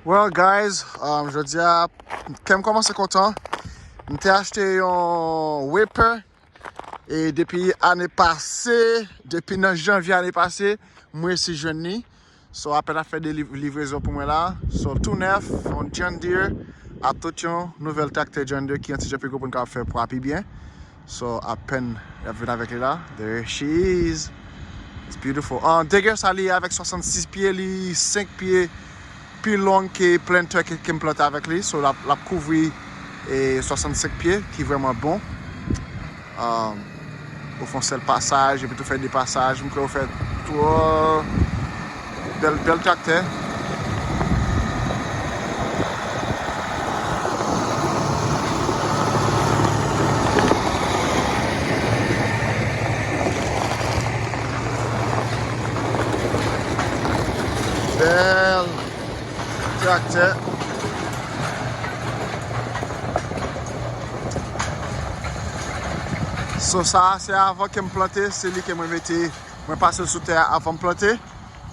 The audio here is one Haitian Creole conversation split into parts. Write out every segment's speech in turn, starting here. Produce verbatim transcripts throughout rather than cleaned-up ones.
Well, guys, um, jodi a, kè m kòmanse kontan. M te achte yon Whipper, e depi ane pase, depi nan janvye ane pase, m resi jwenn li. So, apèn ap fè de liv- livrezon pou mwen la. So, tou nèf, yon John Deere, ak tout yon nouvèl traktè John Deere ki yon ti jan pi gwo pou n kapab fè pwa pi byen. So, apèn y ap vin avèk li la. There she is. It's beautiful. Uh, degè sa li avèk swasannsis pye, li senk pye pi long ke planter ke, ke m plante avèk li. So, l ap, l ap kouvri e swasannsenk pye, ki vrèman bon. Um, ou fè yon sèl pasaj, epi tou fè de pasaj, m kwè ou fè twa bèl, bèl traktè. Bèl traktè. So, sa a, se avan ke m plante, se li ke mwen mete, mwen pase l sou tè a avan m plante.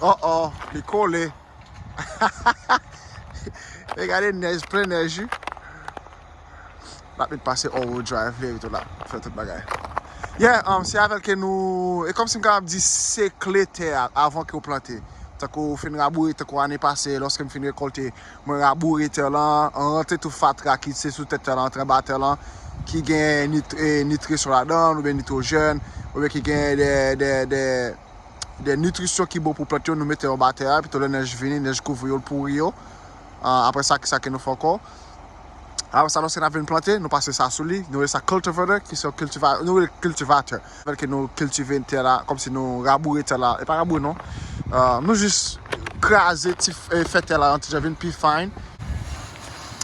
Oh, oh, li kole. E gade nèj, plen nèj, wi. L ap met pase all wheel drive, li tou la, fè tout bagay. Yeah, um, se avè l ke nou, e kòmsi m kapab di se kle tè a avan ke w plante. Tankou w fin raboure, tankou ane pase, lòske m fin rekòlte, mwen raboure tè lan, rantre tout fatra ki se sou tèt tè lan, antre anba tè lan, ki gen nit-, e, nitrisyon ladan l, oubyen nitwojèn, oubyen ki gen de, de, de, de nitrisyon ki bon pou plant yo, nou mete yo anba tè a, epi tou lè nèj vini, nèj kouvri yo, l pouri yo. Ah, apre sa, kisa ke nou fè ankò? Apre sa, lòske n ap vin plante, nou pase sa sou li, nou rele sa cultivator, ki se yon kiltiva-, nou rele kiltivatè. Fè ke nou kiltive tè la, kòmsi nou raboure tè la, e pa raboure non. Ah, nou jis kraze ti f-, e, fè tè la yon ti jan vin pi fine.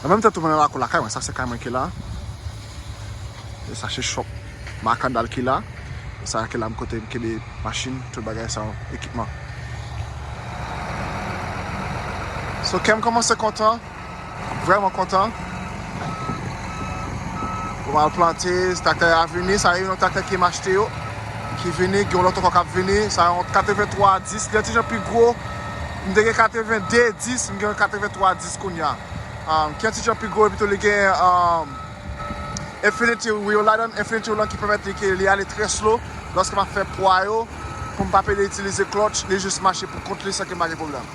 An menm tan tou mwen nan lakou lakay mwen, sa se kay mwen ki la. E sa se shop Makandal ki la. E sa ki la m kote m kenbe machin, tout bagay sa yo, ekipman. So, kè m kòmanse kontan, vrèman kontan. Pou m al plante, traktè a vini, sa yo yon traktè ke m achte yo, ki vini, gen yon lòt ankò k ap vini, sa yon katrevenntwa dis, li yon ti jan pi gwo. M te gen katrevende dis, m gen yon katreventwa dis kounye a. Um, ki yon ti jan pi gwo, epi tou li gen, um, Infinity Wheel ladan, Infinity Wheel lan ki pèmèt li ke li ale trè slow lòske m ap fè pwa yo, pou m pa pede itilize clutch, li jis mache pou kont li san ke m pa gen pwoblèm.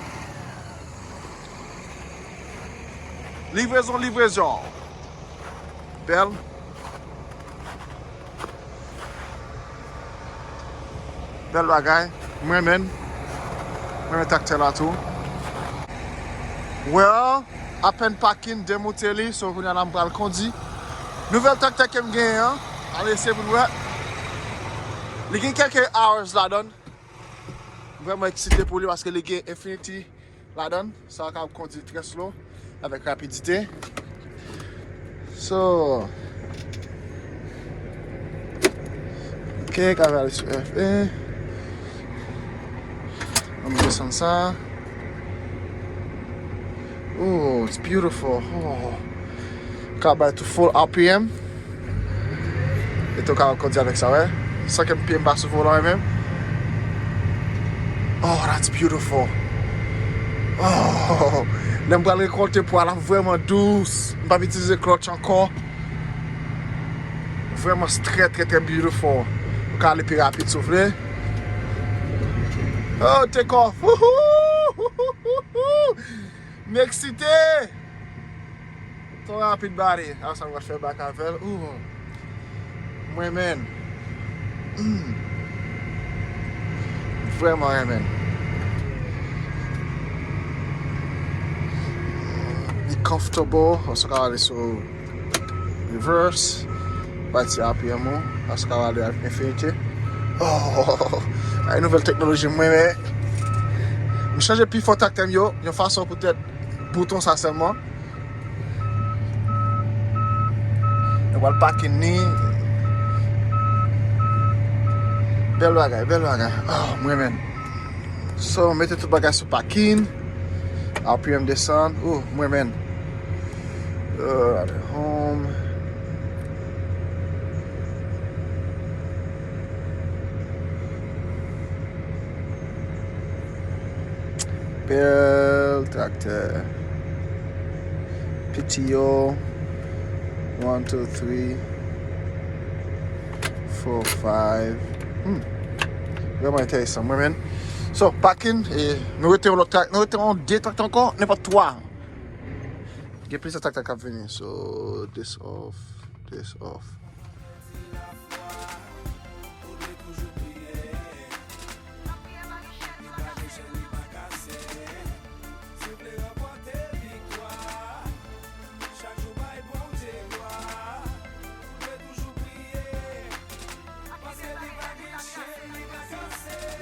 Livrezon, livrezon. Bèl. Bèl bagay. Mwen menm. Mwen menm traktè la tou. Well, apèn pakin, demoute li, so kounye a la m pral kondi. Nouvèl traktè ke m genyen an. Ale se pou n wè. Li gen kèlke hours ladan. M vrèman eksite pou li paske li gen Infinity ladan, sa w ka kondi trè slow, avèk rapidite. So, ok, ka ale sou F A. Ann desann sa. Oh, it's beautiful. Oh. Ka bay tou full R P M. E tou ka kondi avèk sa, wè. San ke pye m pa sou volan, menm. Oh, that's beautiful. Oh, lè m pral rekòlte pwa la vrèman dous. M p ap itilize clutch ankò. Vrèman, s-, trè, trè, trè beautiful. Ou ka ale pi rapid si w vle. Oh, take off. Wouhou! M eksite! Twò rapid bare. A sa m pral fè bak avè l. Ooh. Mwen menm. Mm. Vrèman renmen. Li comfortable. Ou ka ale sou reverse. Bay ti R P M ou. Ou ka ale a infinite. Oh, ay nouvèl teknoloji mwen men. M chanje pifò traktè m yo. Yon fason poutèt bouton sa sèlman. Nou pral pakin ni. Bèl bagay, bèl bagay. Oh, mwen menm. So, mete tout bagay sou pakin. R P M desann. Oh, mwen menm. Uh, home. Bèl traktè. T O, one, two, three, four, five. Hmm. Vrèman enteresan, mwen menm. So, parking, e, nou rete yon lòt trak, nou rete yon de trak ankò, nenpòt twa. Gen plizyè trak k ap vini. So, this off, this off.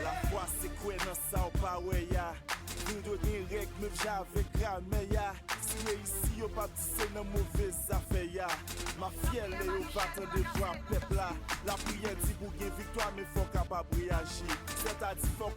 Lafwa se kwè nan sa w pa wè a. Vin dwe gen règ menm jan avèk gramè a. Si reyisi yo p ap di se nan move zafè a. M ap fyè lè yo va tande vwa pèp la. Lapriyè di pou gen viktwa, men fò w kapab reyaji. Sètadi fòk